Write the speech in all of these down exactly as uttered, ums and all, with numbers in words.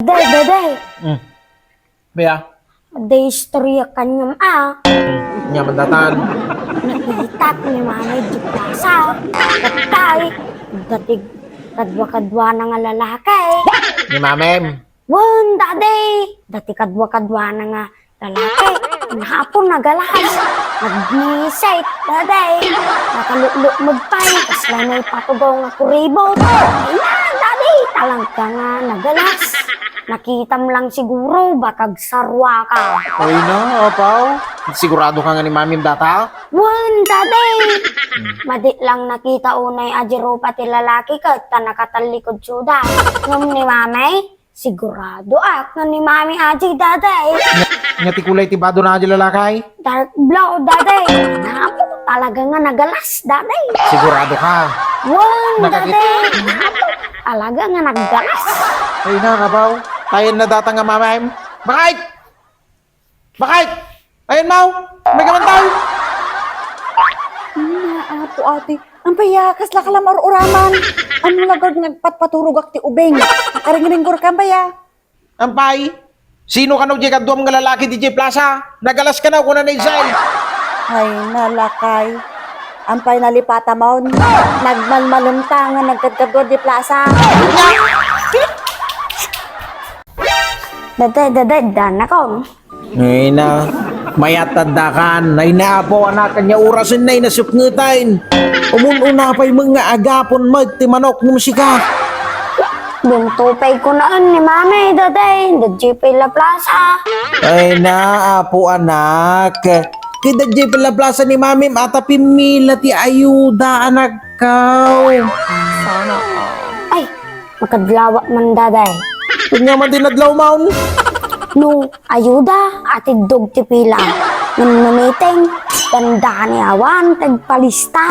Day, day, day. Hmm. Bea? Day istorya kaniam a. Hmm. Ania man datan? Nakitak ni Mami iti plaza. Ket kay, dati kadua-kaduana nga lalaki. Ni Mamim? Wen, Daddy! Dati kadua-kaduana nga lalaki, nahapo nagalas. Nagmisik, Daddy. Nakalukluklok pay, kasla may patugaw nga kuribot. Ay na, Daddy! Talaga nga nagalas. Nakitam lang siguro, baka agsarua ka. Ay na, apaw. Sigurado ka nga ni Mamim data? Wen, Daddy! Madi lang nakita unay a jiropa ti lalaki ket ta nakatallikod suda. Ngem ni Mami, sigurado ak nga ni Mami a di, Daddy. Ania ti kulay ti bado na di lalaki? Dark blue, Daddy. Napo, talaga nga nagalas, Daddy. Sigurado ka? Wen, Daddy. Napo, talaga nga nagalas. Ay na, apaw. Tayen na data nga Mamim. Bakit? Bakit? Ayan, Mau. May kamantaw. Ania, Apo, Ate. Ampay a, kasla ka la maur-uraman. Ammom la gud nga agpatpaturogak ti ubing. Nakaringringgor ka, ampay a. Ampay? Sino kano diay kaduam nga lalaki diay plaza? Nagalas kano, kuna ni Isay. Ay, nalakay. Ampay nalipatamon. Nagmalmalemta nga nagkadkadua diay plaza. Dede, dede, danakon. Ay na, mayat addakan. Ay na, Apo, anak, ania orasen nay nasupngeten. Umun-una pay met nga agapon met ti manok ngem sika. Dinto pay kunaan ni Mami, Daddy, dadiay pay la plaza. Ay na, Apo, anak. Ket dadiay pay la plaza ni Mamim, ata pimmila ti ayuda, anakko. Ay, makadlawak man, Daddy. Ania man ti nadlawmon? No, ayuda, atiddog ti pila. Ngem no meeting, dandani awan ti agpalista.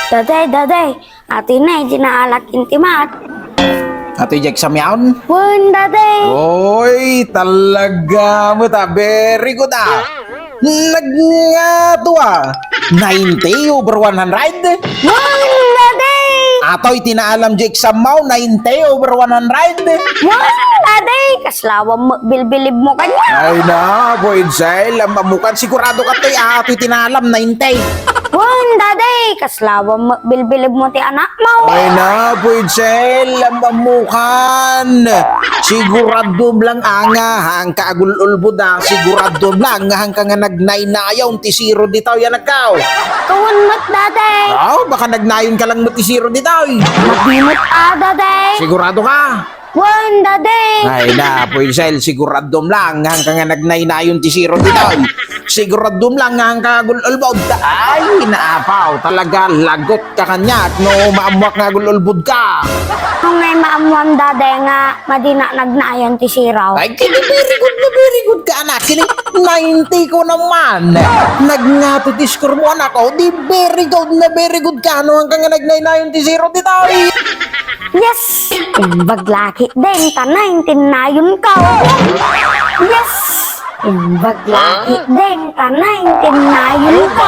Daddy, Daddy, atoy nay ti naalak intimat. Atoy diay examyon? Wen, Daddy. Oy, talaga met a. Very good a. Nagngato a. Ninety over one hundred? Wen, Daddy! Atoy ti naalam diay exammo, ninety over one hundred? Wen, Daddy! Kasla awan met bilbilibmo kaniak. Ay na, Apo Edsel, am-ammokan, sigurado ka toy, atoy ti naalam, ninety. Wen, Daddy! Kasla awan met bilbilibmo ti anakmo. Ay na, Apo Edsel, am-ammokan. Siguradom lang a nga, haanka agul-ulbod a. Siguradom lang nga haanka nga nagnaynayon ti zero ditoy, anakko. Kawan met, Daddy. Aw, baka nagnayon ka lang met ti zero ditoy. Madi met a, Daddy. Sigurado ka? Wen, Daddy. Ay na, Apo Edsel, siguradom lang nga haanka nga nagnaynayon ti zero ditoy. Siguradom lang nga haanka agul-ulbod. Ay na, Apaw, talaga, lagot ka kaniak no maammoak nga agul-ulbod ka. Ngem maammoam, Daddy, nga madinak nagnayon ti zero. Ay, kini very good na very good ka, anak. Kini ninety ko naman. Nagngato ti score mo, anak. O, di very good na very good ka. No, haanka nga nagnaynayon ti zero ditoy. Yes! Imbag la ketdin ta ninety-nine ko. Yes! Imbag la ketdin ta ninety-nine ko.